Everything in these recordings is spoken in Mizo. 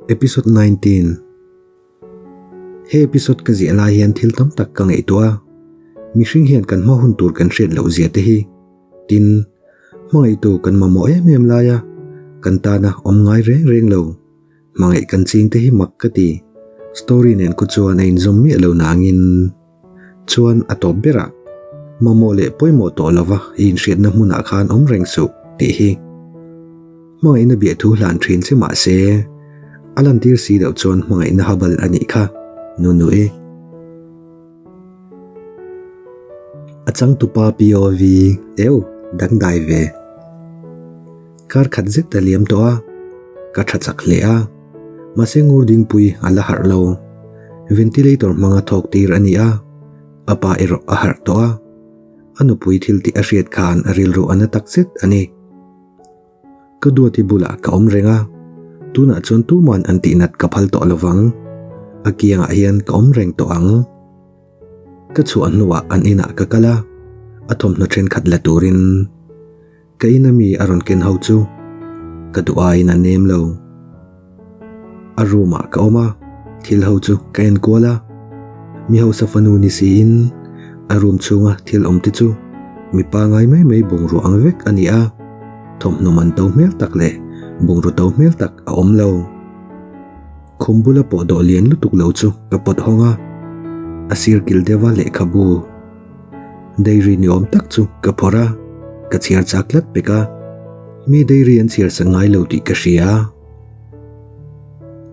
Episode 19 He episode ka ziah lai hian thil tam tak ka ngaihtuah a, mihring hian kan hma hun tur kan hriat loh zia te hi. Tin, hmangaihtu kan mamawh em em lai a, kan tana awm ngai reng reng lo. Hmangaih kan ching te hi mak ka ti. Story nen khu chuan a inzawm miah lo nangin chuan a tawp berah mamawh leh pawimawh tawh lova i inhriatna hmunah khan awm reng suh tih hi. Hmangaihna biahthu hlan thin che mah se, a lantir si loh chuan hmangaihna habal a nih kha, Nunui. A changtupa POV eu dangdai ve. Kar khat zet a liam tawh a, ka tha chak hle a, mahse ngur dingpui a la harh lo. Ventilator hmanga thawk tir a ni a, a pa erawh a harh tawh a. A nupui thil tih a hriat khan a rilru a na tak zet a ni. Ka duati bulah ka awm reng a, tunah chuan tuman an tihnat ka phal tawh lovang. A kiangah hian ka awm reng tawh ang. Ka chhuah hnuah an inah ka kal a, a thawmhnaw thenkhat la turin ka ina mi a rawn ken ho chu ka duh aiin a nem lo. A room ah ka awm a, thil ho chu ka en kual a, mi hausa fanu ni siin a room chhunga thil awm te chu mi pangai mai mai bungrua ang vek a ni a, thawmhnaw man to hmel tak leh bungraw to hmel tak a awm lo. Khum bula pawh dawh lian lutuk lo chu ka pawt hawng a, a sir kil deuha lehkhabu Dairy ni awm tak chu ka phawrh a, ka chhiar chak tlat pek a, mi dairy an chhiar sak ngai lo tih ka hria.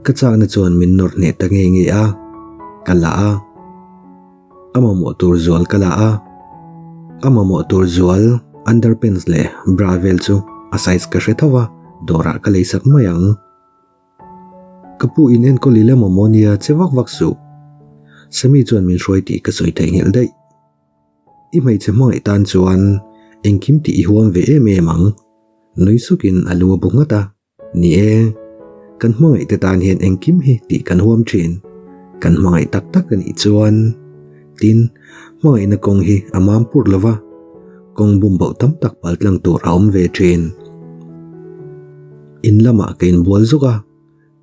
Ka chakna chuan min nawr hneh ta nge nge a, ka la a, a mamawh tur zual ka la a, a mamawh tur zual underpants leh bra vel chu a size ka hre tho a, dawrah ka lei sak mai ang. Ka pu in enkawl ila maw maw nia che vak vak suh. Sammy chuan min hruai tih ka sawi theihnghilh daih. I hmeichhe hmangaih tan chuan engkim tih i huam ve em em ang. Nui sukin a lu a bu nghat a, Ni e, kan hmangaih te tan hian engkim hi tih kan huam thin. Kan hmangaih tak tak a nih chuan. Tin, hmangaihna kawng hi a mam pur lo va, kawng bum bauh tam tak pal tlang tur a awm ve thin. In lamah ka inbual zuk a,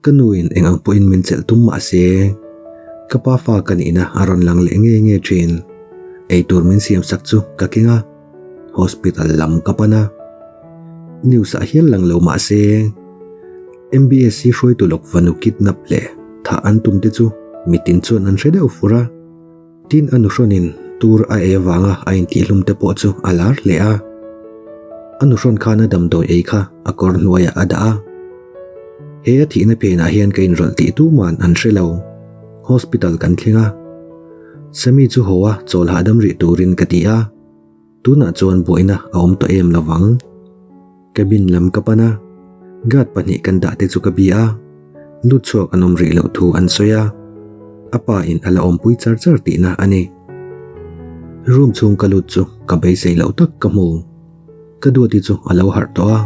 ka nuin eng ang pawhin min chelh tum mah se, ka pa fa ka nihna a rawn lang leh nge nge thin. Eitur min siam sak chu ka keng a, hospital lam ka pan a. News ah hial lang lo mah se, MBSC hruaitu lawk fanu kidnap leh thah an tum te chu mitin chuan an hre deuh fur a. Tin a nuhrawnin tur a ei avanga a intihhlum te pawh chu a lar hle a. A nuhrawn khan a damdawi ei kha a kawr hnuaiah a dah a. He a thihna phenah hian ka inrawlh tih tuman an hre lo. Hospital kan thleng a. Sammy chu haw a chawl hahdam rih turin ka ti a. Tunah chuan buaina a awm tawh em lovang. Cabin lam ka pan a, guard pahnih kan dah te chu ka bia a, lut chhuak an awm rih loh thu an sawi a, a pa in a la awmpui char char tihna a ni. Room chhung ka lut chu ka beisei loh tak ka hmu. Ka duati chu a lo harh tawh a,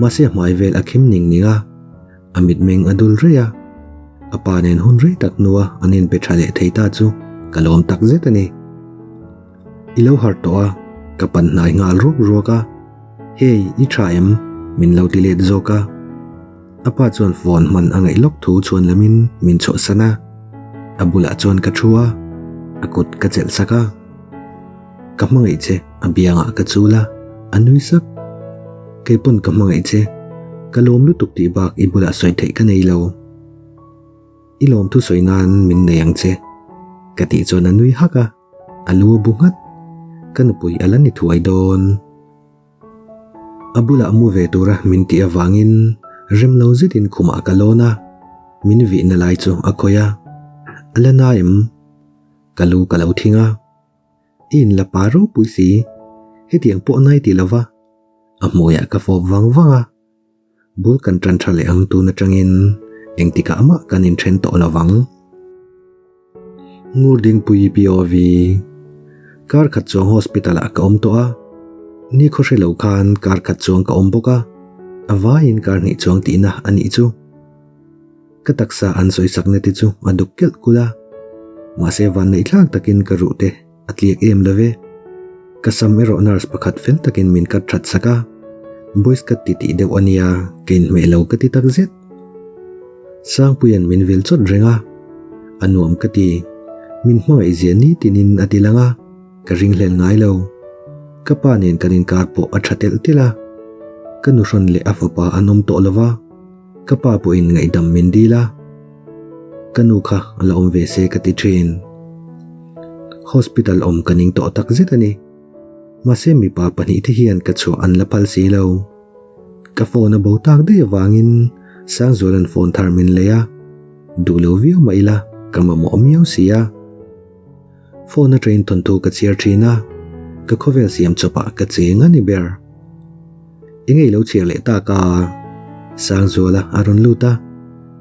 mahse a hmai vel a khim ning ning a, a mitmeng a dul rei a, a pa nen hun rei tak hnua an inpe tha leh thei ta chu ka lawm tak zet a ni. I lo harh tawh a, ka pan hnai nghal ruak ruak a, Hey, i tha em? min lo ti let zawk a. A pa chuan phone hman a ngaih lawk thu chhuan lamin min chhuahsan a, a bulah chuan ka thu a, a kut ka chelh sak a. Ka hmangaih che, a biangah ka chul a, a nui sak. Kei pawn ka hmangaih che, ka lawm lutuk tih bak i bulah sawi theih ka nei lo. I lawmthu sawi nan min nei ang che, ka tih chuan a nui hak a. A lu a bu nghat. Ka nupui a la ni thuai dawn. A bulah mu ve tura min tih avangin rem lo zetin khumah ka lawn a, min vihna lai chu a khawih a. A la na em? Ka lu ka lo thing a. I inla pa ropui si, hetiang pawh nai ti lova. A hmuiah ka fawp vang vang a. Bul kan tan tha leh ang tun atangin engtikah mah kan inthen tawh lo vang. Ngur Dingpui POV Kar khat chuang hospital ah ka awm tawh a, ni khaw hre lo khan kar khat chuang ka awm bawk a, a vaiin kar hnih chuang tihna a nih chu. Ka taksa an sawisakna te chu a duk kelh kulh a, mahse vanneih thlak takin ka ruh te A tliak em lo ve. Ka sam erawh nurse pakhat fel takin min cut that sak a, boys cut ti tih deuh a nia, ka inhmeh lo ka ti tak zet. Sangpuia'n min vil chawt reng a, a nuam ka ti. Min hmangaih zia nitinin a ti lang a, ka ringhlel ngai lo. Ka pa nen kan inkar pawh a tha telh telh a, ka nuhrawn leh a fapa an awm tawh lo va, ka pa pawhin ngaihdam min dil a, ka nu kha a la awm ve se ka ti thin. Hospital awm ka ning tawh tak zet a ni. Mahse mipa pahnihte hian ka chhuah an la phal si lo. Ka phone a bo tak daih avangin Sangzuala'n phone thar min lei a, duh lo viau mah ila ka mamawh miau si a. Phone atangin thawnthu ka chhiar thin a, ka khawvel siam chawpah ka cheng a ni ber. Eng ei lo chhiar leh tak a? Sangzuala a rawn lut a,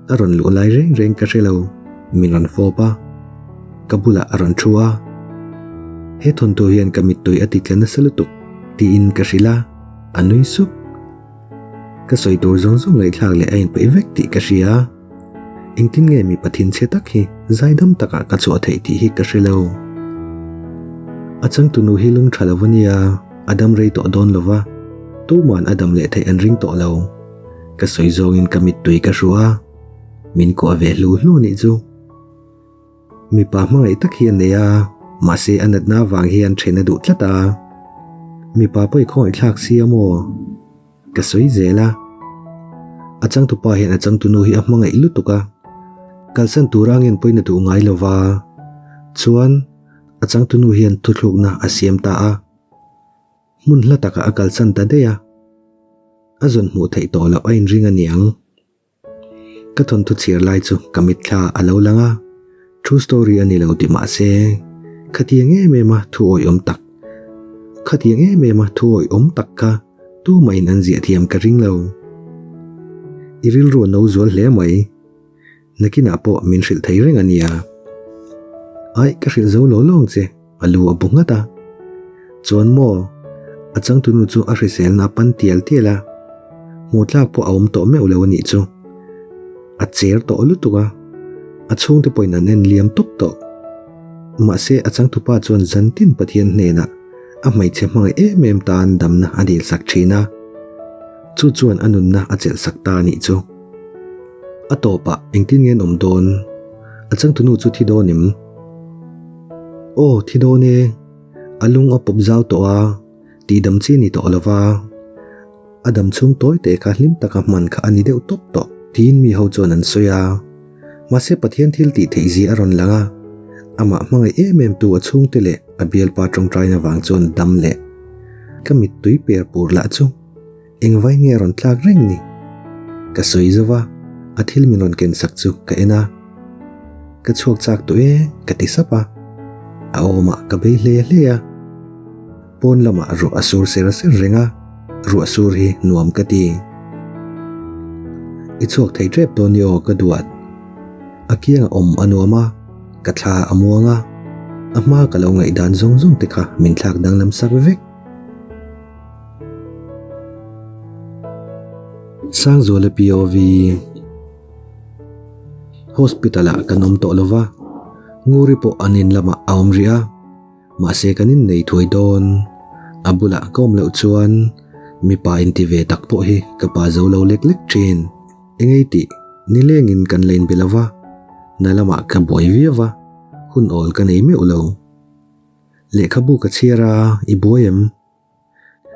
a rawn luh lai reng reng ka hre lo, min rawn fawp a, ka bulah a rawn thu a. He thawnthu hian ka mittui a ti tla nasa lutuk tiin ka hrilh a. A nui sup. Ka sawi tur zawng zawng ngaihthlak leh a inpeih vek tih ka hria. Engtin nge mipa thinchhe tak hi zaidam takah ka chhuah theih tih hi ka hre lo. A changtunu hi lung tha lo a nia, a dam rei tawh dawn lo va, tuman a dam leh theih an ring tawh lo. Ka sawi zawngin ka mittui ka hru a, min kuah ve hlu hlu nih chu. Mipa hmangaih tak hi a nei a, mahse a natna avang hian then a duh tlat a. Mipa pawh i khawngaihthlak si a maw? Ka sawi zel a. A changtupa hian a changtunu hi a hmangaih lutuk a, kalsan tura ngen pawhin a duh ngai lo va. Chuan, a changtunu hian thuthlukna a siam ta a. Hmun hla takah a kalsan ta daih a. A zawn hmuh theih tawh loh a inring a niang. Ka thawnthu chhiar lai chu ka mitthla a lo lang a, true story a ni lo ti mah se, khatiang em em a thu awihawm tak, khatiang em em a thu awihawm tak kha tumahin an ziah thiam ka ring lo. I rilru a no zual hle mai, nakinah pawh min hrilh thei reng a nia. Aih, ka hrilh zo lo lawng che. A lu a bu nghat a. Chuan maw? A changtunu chu a hriselna a pan tial tial a. Hmuh tlak pawh a awm tawh meuh lo a nih chu. A cher tawh lutuk a. A chhungte pawhin an en liam tawp tawh. Mahse a changtupa chuan zantin Pathian hnenah a hmeichhe hmangaih em em tan damna a dilsak thin a. Chu chuan a nunna a chelhsak ta a nih chu. A tawpah engtin nge an awm dawn? A changtunu chu thi dawn em? Aw, thi dawn e. A lung a pawp zau tawh a, tihdam chi a ni tawh lo va. A dam chhung tawi teh kha hlim taka hman kha a ni deuh tawp tawh, tiin mi ho chuan an sawi a. Mahse Pathian thil tih theih zia a rawn lang a, amah hmangaih em em tu a chhungte leh a bialpa tawngtaina vang chuan dam leh ka mittui per pur lah chu. Engvai nge a rawn tlak reng ni? Ka sawi zo va, a thil min rawn ken sak chu ka en a. Ka chhuak chak tawh e, ka ti sap a. A awmah ka bei hle hle a. Pawn lamah ruah a sur ser ser reng a, ruah sur hi nuam ka ti. I chhuak thei tep dawn ni aw ka duat. A kianga awm a nuam a, ka thla a muang a. A hma ka lo ngaihdan zawng zawng te kha min thlak danglam sak vek. Sangzuala POV Hospital ah kan awm tawh lova, Nguri pawh an in lamah a awm rih a, mahse kan innei thuai dawn. A bulah ka awm loh chuan mipa inti ve tak pawh hi ka pa zo lo lek lek thin. Engei tih nilengin kan la inbe lova, na lamah ka buai viau va, hun awl ka nei meuh lo. Lehkhabu ka chhiar a, i buai em?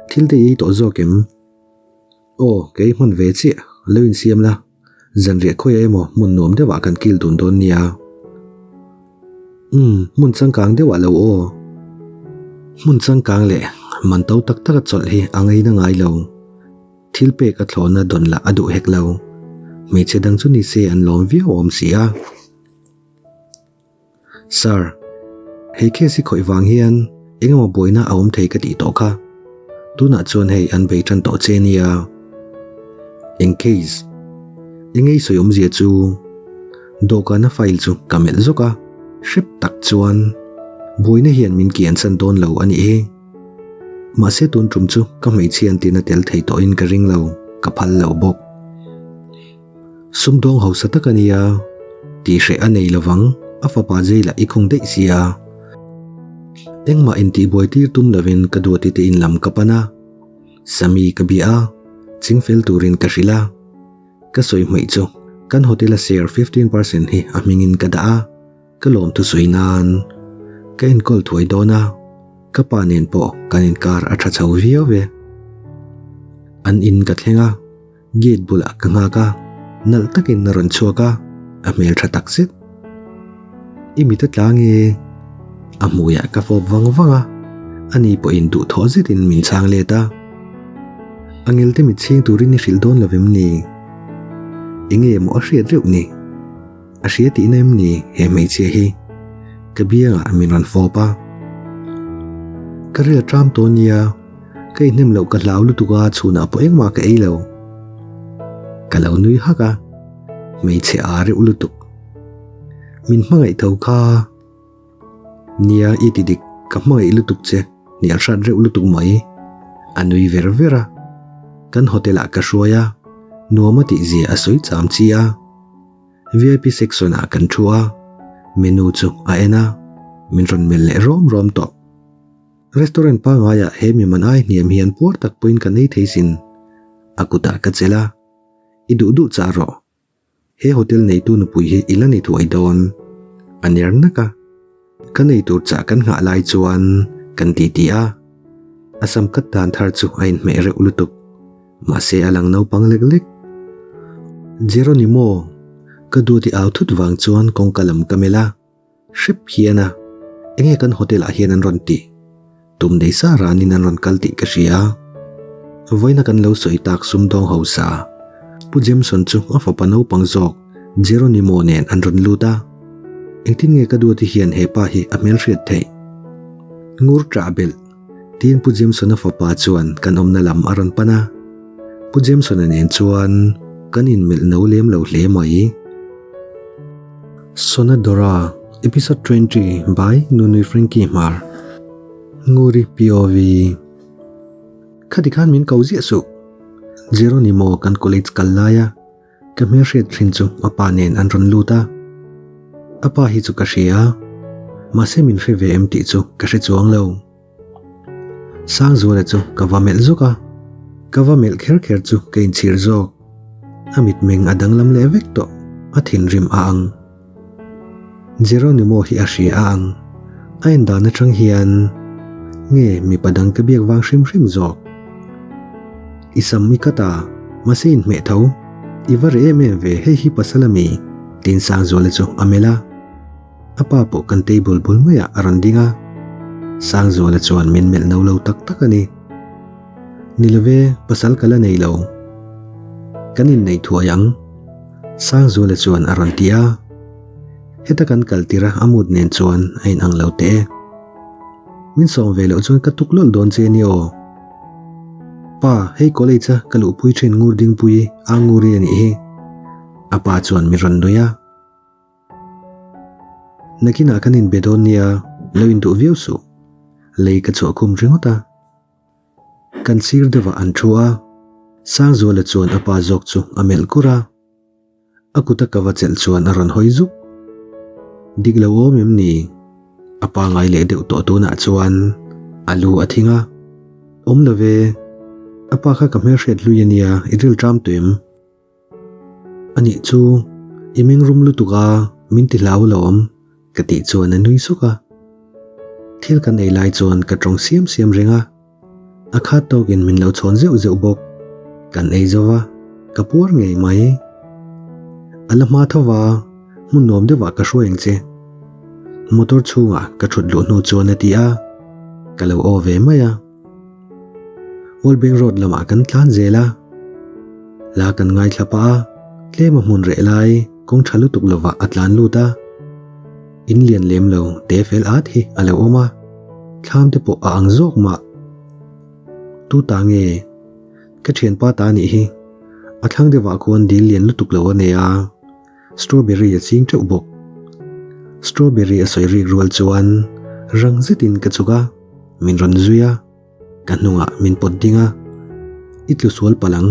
Thil te i ei tawh zawk em? Aw, kei hman ve chiah, lo insiam la, zanriah khawiah emaw hmun nuam deuhah kan kil dun dawn nia. Umm, hmun changkang deuhah lo aw. Hmun changkang leh man to tak taka chawlh hi a ngaina ngai lo. Thil pek a thlawhna dawn lah a duh hek lo. Hmeichhe dang chu ni se an lawm viau awm si a. Sir, hei case hi khawih vang hian eng emaw buaina a awm thei ka tih tawh kha. Tunah chuan hei an bei tan tawh che nia. Eng case? Eng ei sawi awmzia chu? Dawhkana file chu ka melh zawk a, hrep tak chuan buaina hian min kian san dawn lo a nih hi. Mahse tun tum chu ka hmeichhia an tina tel thei tawhin ka ring lo, ka phal lo bawk. Sumdawng hausa tak a nia, tihhreh a nei lovang, a fapa Jailah i khung daih sia. Engmah intihbuai tir tum lovin ka duati te in lam ka pan a, Sami ka bia a, chingfel turin ka hrilh a, ka sawi hmaih chu. Kan hotel a share 15% hi a hmingin ka dah a, ka lawmthu sawi nan ka enkawl thuai dawn a, ka pa nen pawh kan inkar a tha chho viau e. An in ka thleng a, gate bulah ka nghak a, nalh takin a rawn chhuak a, a hmel tha tak zet. I mit a tla nge? A hmuiah ka fawp vang vang a, ani pawhin duhthawh zetin min chhang let a. A ngelte mit chhing turin i hrilh dawn lo vem ni? Enge maw a hriat reuh ni? A hria tihna em ni he hmeichhia hi? Ka biangah min rawn fawp a. Ka ril a ṭam tawh nia, ka inhnem loh ka hlau lutuk a chhunah pawh engmah ka ei lo. Ka lo nui hak a, hmeichhe aa reuh lutuk. Min hmangaih tho kha. Nia i ti dik, ka hmangaih lutuk che, hnial hrat reuh lutuk mai. A nui ver ver a. Kan hotel ah ka hruai a, nuam a tih zia a sawi cham chi a. VIP section ah kan thu a, menu chu a en a, min rawn melh leh rawm rawm tawh. Restaurant pangaiah he mi man ai hniam hian puar tak pawhin ka nei thei sin. A kutah ka chelh a, I duh duh chah rawh. He hotel neitu nupui hi i la ni thuai dawn. A ner nak a. Ka nei tur chah kan nghah lai chuan kan ti ti a. A sam kat dan thar chu a inhmeh reuh lutuk. Mahse a lang naupang lek lek. Jeronimo, ka duati au thut vang chuan kawngka lam ka melh a. Hrep hian a, enge kan hotel ah hian an rawn tih? Tum nei sa ranin an rawn kal tih ka hria. Vawiina kan lo sawi tak sumdawng hausa Pu Jameson chu a fapa naupang zawk Jeronimo nen an rawn lut a. Engtin nge ka duati hian he pa hi a hmelhriat theih? Ngur ṭah belh tiin Pu Jameson-a fapa chuan kan awmna lam a rawn pan a. Pu Jameson-a nen chuan kan inmelh no lem lo hle mai. Sonadora, Episode 20 by Nunui Frankie Hmar. Nguri POV. Khati khan min ko ziah suh. Jeronimo kan college kal laia ka hmelhriat thin chu a pa nen an rawn lut a. A pa hi chu ka hria a, mahse min hre ve em tih chu ka hre chuang lo. Sangzuala chu ka va melh zuk a, ka va melh kher kher chu ka inchhir zawk. A mitmeng a danglam leh vek tawh, a thinrim a ang. Jeronimo hi a hria a ang, a en dan atang hian nge mipa dang ka biak vang hrim hrim zawk. I sam i cut a, mahse inhmeh tho, i va reh em em ve hei hi pasal a mi? Tiin Sangzuala chu a melh a. A pa pawh kan table bul maiah a rawn ding a, Sangzuala chuan min melh no lo tak tak a ni. Ni love, pasal ka la nei lo. Kan inneih thuai ang, Sangzuala chuan a rawn ti a. Heta kan kal tir a, a mood nen chuan a inang lo teh e. Min sawm ve loh chuan ka tuk lawlh dawn che nia aw. Pa, hei college a ka luhpui thin Ngur Dingpui, Anguri a nih hi. A pa chuan min rawn nui a. Nakinah kan inbe dawn nia, lo induh viau suh. Lei ka chhuah khum ringawt a. Kan sir deuhah an thu a, Sangzuala chuan a pa zawk chu a melh kur a. A kuta ka va chelh chuan a rawn hawi zuk. Dik lo awm em ni? A pa ngai leh deuh tawh tunah chuan a lu a thing a. Awm lo ve, a pa kha ka hmelhriat hlui a nia, i rilṭam tawh em? A nih chu, i meng rum lutuk a, min ti hlau alawm, ka tih chuan a nui suk a. Thil kan ei lai chuan ka tawng siam siam reng a, a khat tawkin min lo chhawn zeuh zeuh bawk. Kan ei zo va, ka puar ngei mai. A la hma tho va, hmun nuam deuhah ka hruai ang che. Motor chhungah ka thut luh hnu chuan a ti a, ka lo aw ve mai a. Old Bank Road lamah kan tlan zel a, hla kan ngaithla pah a, tlem a hmun reh lai kawng tha lutuk lovah a tlan lut a, in lian lem lo te fel at hi a lo awm a, thlam te pawh a ang zawk mah. Tu ta nge? Ka thianpa ta nih hi, a thlang deuhah khuan dil lian lutuk lo a nei a. Strawberry a ching teuh bawk. Strawberry a sawi rik rual chuan rang zetin ka chhuk a, min rawn zui a, ka hnungah min pawt ding a, I tlu sual palh ang.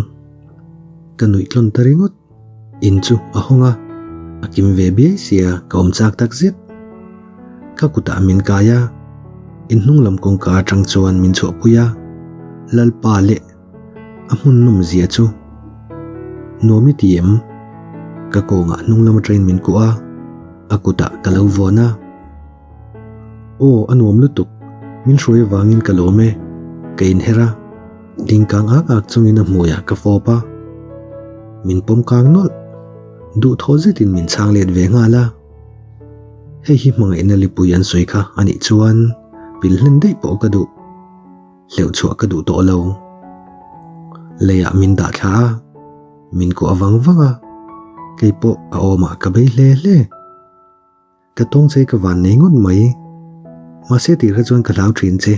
Ka nuih tlawn ta ringawt. In chu a hawng a, a kim ve biai sia ka awm chak tak zet. Ka kutah min kai a, in hnung lam kawngka atang chuan min chhuahpui a, Lalpa leh. A hmun nawm zia chu nuam i ti em? Ka kawngah hnung lam atangin min kuah a, a kutah ka lo vawn a. Aw, a nuam lutuk. Min hruai avangin ka lawm e. Ka inher a, ding kang ak ak chungin a hmuiah ka fawp a. Min pawm kang nawlh. Duhthawh zetin min chhang let ve nghal a. Hei hi hmangaihna lipui an sawi kha a nih chuan pil hlen daih pawh ka duh. Hleuh chhuah ka duh tawh lo. Leiah min dah thla a, min kuah vang vang a, kei pawh a awmah ka bei hle hle. Ka tawng che ka van nei ngawt mai. Mahse tir kha chuan ka hlau thin che.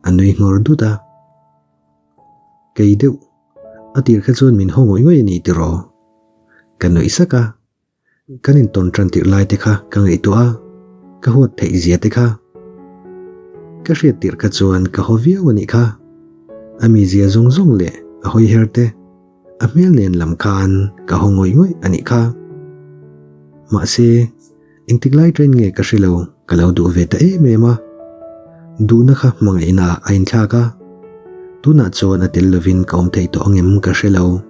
A nui nghawr dut a. Kei deuh, a tir kha chuan min haw ngawih ngawih a ni tiraw? Ka nuih sak a. Kan intawn tan tirh lai te kha ka ngaihtuah a, ka huat theih zia te kha. Ka hriat tirh kha chuan ka haw viau a nih kha. A mizia zawng zawng leh a hawi her te, a hmel nen lam khan ka haw ngawih ngawih a nih kha. Mahse, engtik lai train nge ka hre lo, ka lo duh ve ta em em a. Duhna kha hmangaihna ah a inthlak a, tunah chuan a tel lovin ka awm thei tawh angem ka hre lo.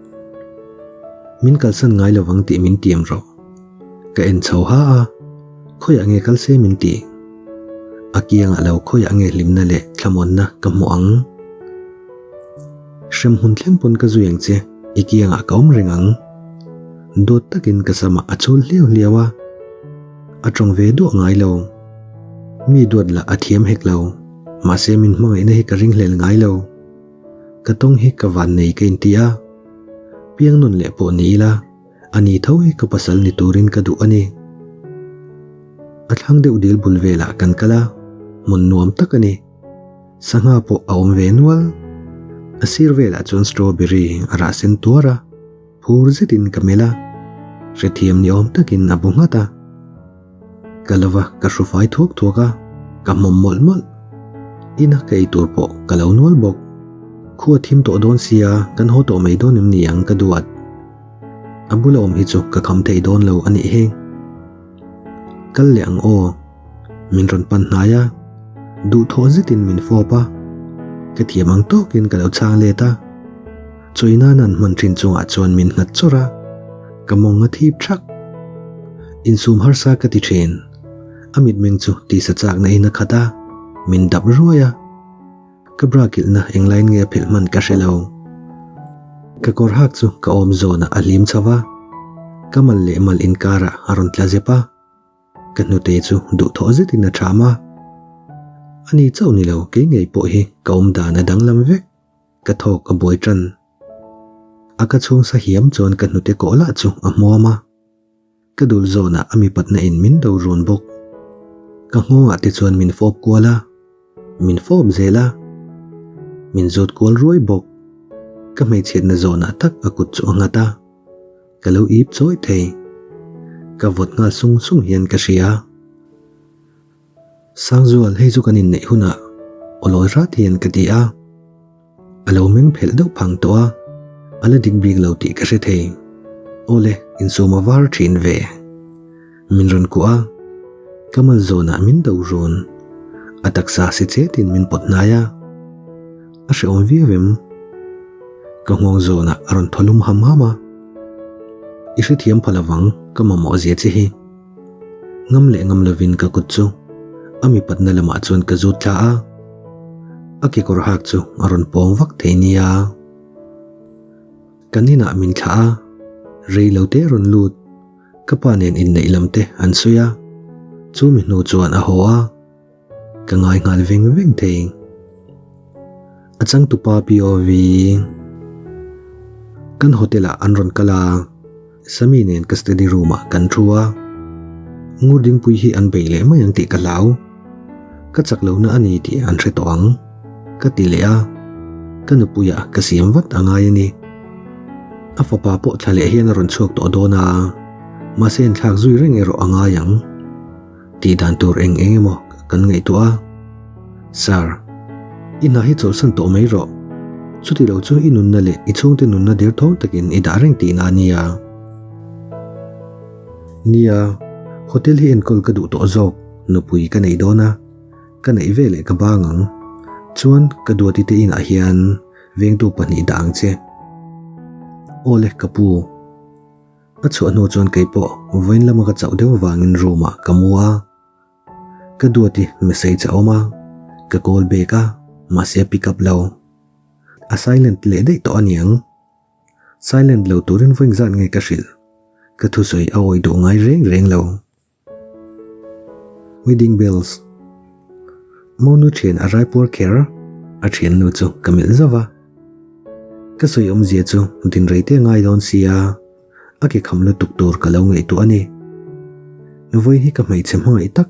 Min kalsan ngai lovang tih min tiam rawh. Ka en chho ha a, khawiah nge kal se min ti? A kiangah lo khawiah nge hlimna leh thlamuanna ka hmuh ang? Hremhmun thleng pawn ka zui ang che, i kiangah ka awm reng ang. Dawt takin ka samah a chul hliau hliau a, a tawng ve duah ngai lo. Mi duat lah a thiam hek lo, mahse min hmangaihna hi ka ringhlel ngai lo. Ka tawng hi ka van nei ka inti a, piang nawn leh pawh ni ila, a ni tho hi ka pasal ni turin ka duh a ni. A thlang deuh dil bul velah kan kal a, hmun nuam tak a ni. Sangha pawh a awm ve nual. A sir velah chuan strawberry a rah sen tuar a, phur zetin ka melh a, hrethiam ni awm takin a bu nghat a. Ka lo va, ka hru fai thuak thuak a, ka hmawm mawlh mawlh. Ina ka ei tur pawh ka lo nual bawk. Khu a thim tawh dawn sia, kan haw tawh mai dawn em ni ang ka duat. A bula awm hi chu ka kham thei dawn lo a nih hi. Kal leh ang aw. Min rawn pan hnai a, duhthawh zetin min fawp a. Ka thiam ang tawkin ka lo chhang let a. Chawi nana an hman thin chungah chuan min nghat chawrh a, ka mawng a thip thak. Insum harsa ka ti thin. A mitmeng chu tisa chakna in a khat a, min dap ruai a. Ka bra kilhna englain nge a phelh hman ka hre lo. Ka kawr hak chu ka awm zawnah a hlim chho va, ka mal leh mal inkarah a rawn tla zep a. Ka hnute chu duhthawh zetin a ṭham a. Ani chauh ni lo, kei ngei pawh hi ka awm dan a danglam vek. Ka thawk a buai tan. A ka chhung sa hiam chuan ka hnute kawh lah chu a hmuam a. Ka dul zawnah a mipatna in min do run bawk. Ka nghawngah te chuan min fawp kual a, min fawp zel a, min zawt kual ruai bawk. Ka hmeichhiatna zawnah tak a kut chu a nghat a, ka lo ip chawi thei. Ka vawt nghal sung sung hian ka hria. Sangzual, hei chu kan inneih hunah awlawi rat hian ka ti a. A lo meng phelh deuh phang tawh a, a la dik bik lo tih ka hre thei. Awle, insum a var thin ve. Min rawn kuah a, ka mal zawnah min do run. A taksa si chetin min pawt hnai a, a hrehawm viau em? Ka nghawng zawnah a rawn thaw lum ham ham a, I hrethiam pha lovang, ka mamawh zia che hi. Ngam leh ngam lovin ka kut chu a mipatna lamah chuan ka zut thla a, a kekawr hak chu a rawn pawng vak thei nia. Kan inah min thlah a, rei lo te rawn lut, ka pa nen inneih lam te an sawi a, chu mi hnu chuan a haw a. Ka ngai nghal veng veng thei. A changtupa POV. Kan hotel ah an rawn kal a, Sami nen ka study room ah kan thu a. Ngur dingpui hi an bei leh mai ang tih ka hlau. Ka chak lohna a ni tih an hre tawh ang. Ka ti leh a, ka nupuiah ka siam vat a ngai a ni. A fapa pawh thla leh hian a rawn chhuak tawh dawn a, mahse inthlak zui reng erawh a ngai ang. Tih dan tur eng eng emaw kan ngaihtuah a. Sir, i hna hi chawlhsan tawh mai rawh. Chuti lo chu i nunna leh i chhungte nunna derthawng takin i dah reng tihna a nia. Nia, hotel hi enkawl ka duh tawh zawk, nupui ka nei dawn a, ka neih ve leh ka bang ang. Chuan ka duati te inah hian vengtu pahnih dah ang che. Awle ka pu. A chhuah hnu chuan keipawh vawiin lama ka chauh deuh vangin room ah ka mu a. Ka duati message a awm a, ka call back a, mahse a pick up lo. A silent leh daih tawh aniang. Silent lo turin vawiin zat nge ka hrilh. Ka thusawi a awih duh ngai reng reng lo. Wedding bells. Monu thian a raipuar kher, a thiannu chu ka melh zauh va. Ka sawi awmzia chu din rei te a ngai dawn sia, a ke kham lutuk tur ka lo ngaihtuah a ni. Vawiin hi ka hmeichhe hmangaih tak,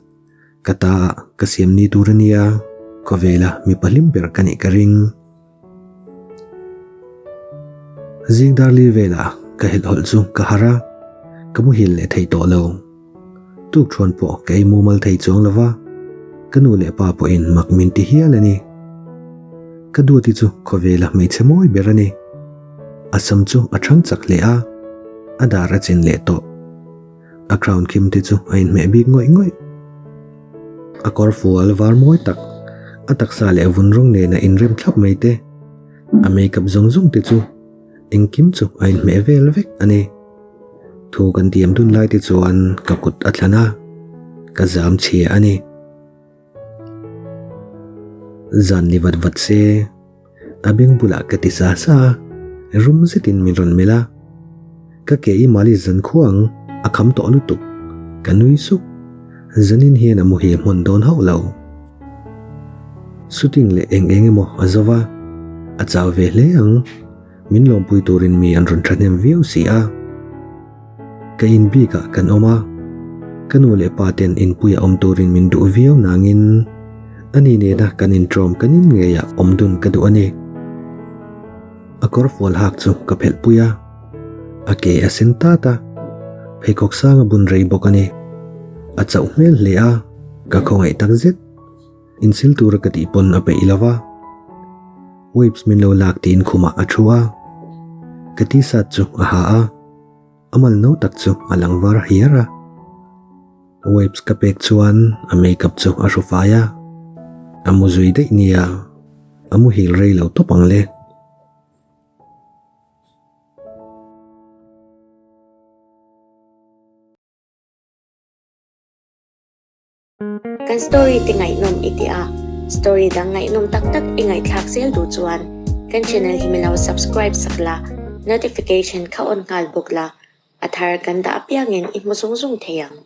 ka ta ah ka siam ni tur a nia, khawvela mipa hlim ber ka nih ka ring. Zing darli velah ka helh hawlh chu ka harh a, ka muhil leh thei tawh lo. Tuk thuan pawh ka ei mumal thei chuang lo va, ka nu leh pa pawhin mak min ti hial a ni. Ka duati chu khawvela hmeichhe mawi ber a ni. A sam chu a thang chak hle a, a dar a chin leh tawh. A crown khim te chu a inhmeh bik ngawih ngawih. A kawr fual var mawi tak, a taksa leh vun rawng nena inrem thlap mai te, a makeup zawng zawng te chu engkim chu a inhmeh vel vek a ni. Thu kan tiam dun lai te chuan ka kut a thlan a, ka zam chhia a ni. Zan ni vat vat se, a beng bulah ka ti sa sa a, rum zetin min rawn melh a. Ka ke i malis zan khua ang, a kham tawh lutuk. Ka nui suk. Zanin hian a muhil hmawn dawn hauh lo. Shooting leh eng eng emaw a zo va, a chau ve hle ang. Min lawmpui turin mi an rawn thahnem viau si a. Ka in bikah kan awm a, ka nu leh pa ten inpuia awm turin min duh viau nangin ani nena kan intawm kan in ngeiah awm dun ka duh a ni. A kawr fual hak chu ka phelh pui a, a ke a sen tat a, pheikhawk sang a bun rei bawk a ni. A chauh hmel hle a, ka khawngaih tak zet. Insil tura ka tih pawn a peih lo va. Waves min lo lak tiin khumah a thu a, ka t-shirt chu a ha a, a mal no tak chu a lang var hiar a. Waves ka pek chuan a makeup chu a hru fai a, a mu zui daih nia, a muhil rei lo tawp ang le. Kan story te ngaihnawm i ti a, story dang ngaihnawm tak tak i ngaihthlak zel duh chuan kan channel hi milo subscribe sak la, notification kha on nghal bawk la, a thar kan dah apiangin i hmu zung zung thei ang.